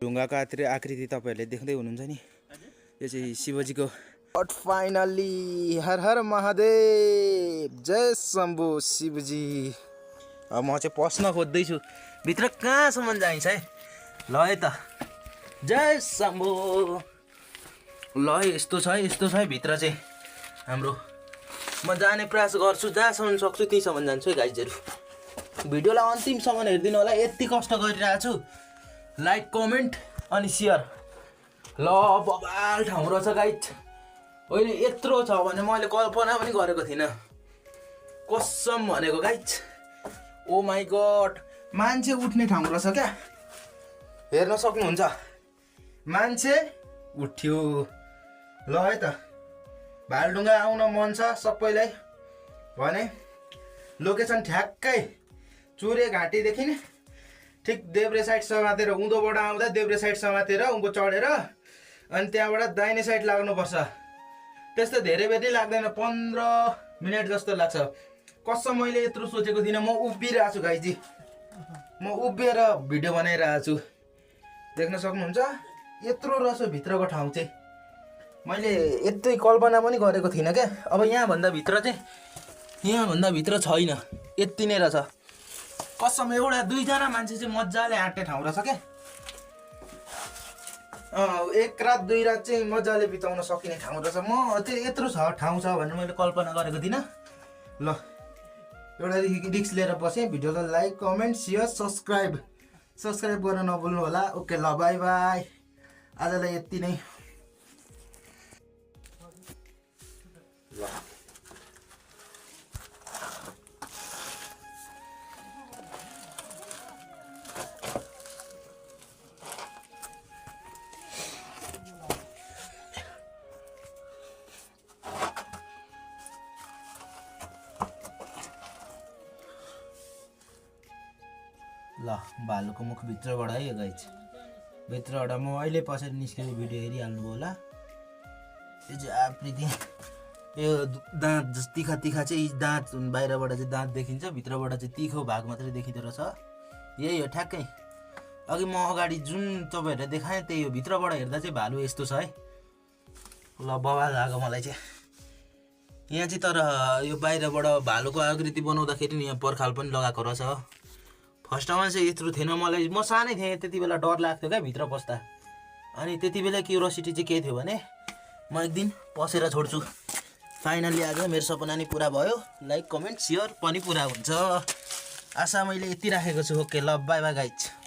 ढुङ्गाको आकृति तपाईँहरूले देख्दै हुनुहुन्छ नि। यो चाहिँ शिवजीको। बट फाइनल्ली हर हर महादेव, जय शम्भु शिवजी। अब म चाहिँ पस्न खोज्दैछु, भित्र कहाँसम्म जाइन्छ है। ल है त, जय शम्भु। ल है, यस्तो छ है भित्र चाहिँ हाम्रो। म जाने प्रयास गर्छु, जहाँसम्म सक्छु त्यहीसम्म जान्छु है गाइजहरू। भिडियोलाई अन्तिमसम्म हेरिदिनु होला, यति कष्ट गरिरहेको छु। लाइक, कमेन्ट अनि सेयर। ल बबाल ठाउँ रहेछ गाइज। अहिले यत्रो छ भने मैले कल्पना पनि गरेको थिइनँ, कसम भनेको गाइज। ओ माई गड, मान्छे उठ्ने ठाउँ रहेछ क्या, हेर्न सक्नुहुन्छ। मान्छे उठ्यो। ल है त, भालढुङ्गा आउन मन छ सबैलाई भने लोकेसन ठ्याक्कै चुरे घाँटीदेखि ठिक देब्रे साइड समातेर, उँधोबाट आउँदा देब्रे साइड समातेर उँभो चढेर अनि त्यहाँबाट दाहिने साइड लाग्नुपर्छ। त्यस्तो धेरै बेर लाग्दैन, 15 मिनट जस्तो लाग्छ। कसम मैले यत्रो सोचेको थिइनँ। म उभिरहेको छु गाइजी, म उभिएर भिडियो बनाइरहेको छु। देख्न सक्नुहुन्छ यत्रो रहेछ भित्रको ठाउँ चाहिँ। मैले यति कल्पना पनि गरेको थिइनँ क्या। अब यहाँभन्दा भित्र छैन, यति नै रहेछ। कसम एउटा दुईजना मान्छे चाहिँ मजाले आँट्ने ठाउँ रहेछ क्या। एक रात दुई रात चाहिँ मजाले बिताउन सकिने ठाउँ रहेछ। म चाहिँ यत्रो ठाउँ छ भनेर मैले कल्पना गरेको थिइनँ। ल एउटा रिक्स लिएर बसेँ। भिडियोलाई लाइक, कमेन्ट, सेयर, सब्सक्राइब गर्न नभुल्नु होला। ओके, ल बाई बाई, आजलाई यति नै। ल भालुको मुख भित्रबाट है यो गाइज। भित्रबाट म अहिले पछाडि निस्केको भिडियो हेरिहाल्नु होला। यो चाहिँ आकृति, यो दाँत तिखा चाहिँ दाँत बाहिरबाट चाहिँ दाँत देखिन्छ, भित्रबाट चाहिँ तिखो भाग मात्रै देखिँदो रहेछ। यही हो ठ्याक्कै। अघि म अगाडि जुन तपाईँहरूलाई देखाएँ त्यही हो। भित्रबाट हेर्दा चाहिँ भालु यस्तो छ है। ल बवाल लाग्यो मलाई चाहिँ यहाँ चाहिँ। तर यो बाहिरबाट भालुको आकृति बनाउँदाखेरि नि यहाँ पर्खाल पनि लगाएको रहेछ। फर्स्टमा चाहिँ यत्रो थिएन, मलाई म सानै थिएँ त्यति बेला, डर लाग्थ्यो क्या भित्र पस्दा। अनि त्यति बेला क्युरोसिटी चाहिँ के थियो भने म एक दिन पसेर छोड्छु। फाइनल्ली आज मेरो सपना नि पुरा भयो। लाइक, कमेन्ट, सेयर पनि पुरा हुन्छ आशा मैले यति राखेको छु। ओके, ल बाई बाई गाइज।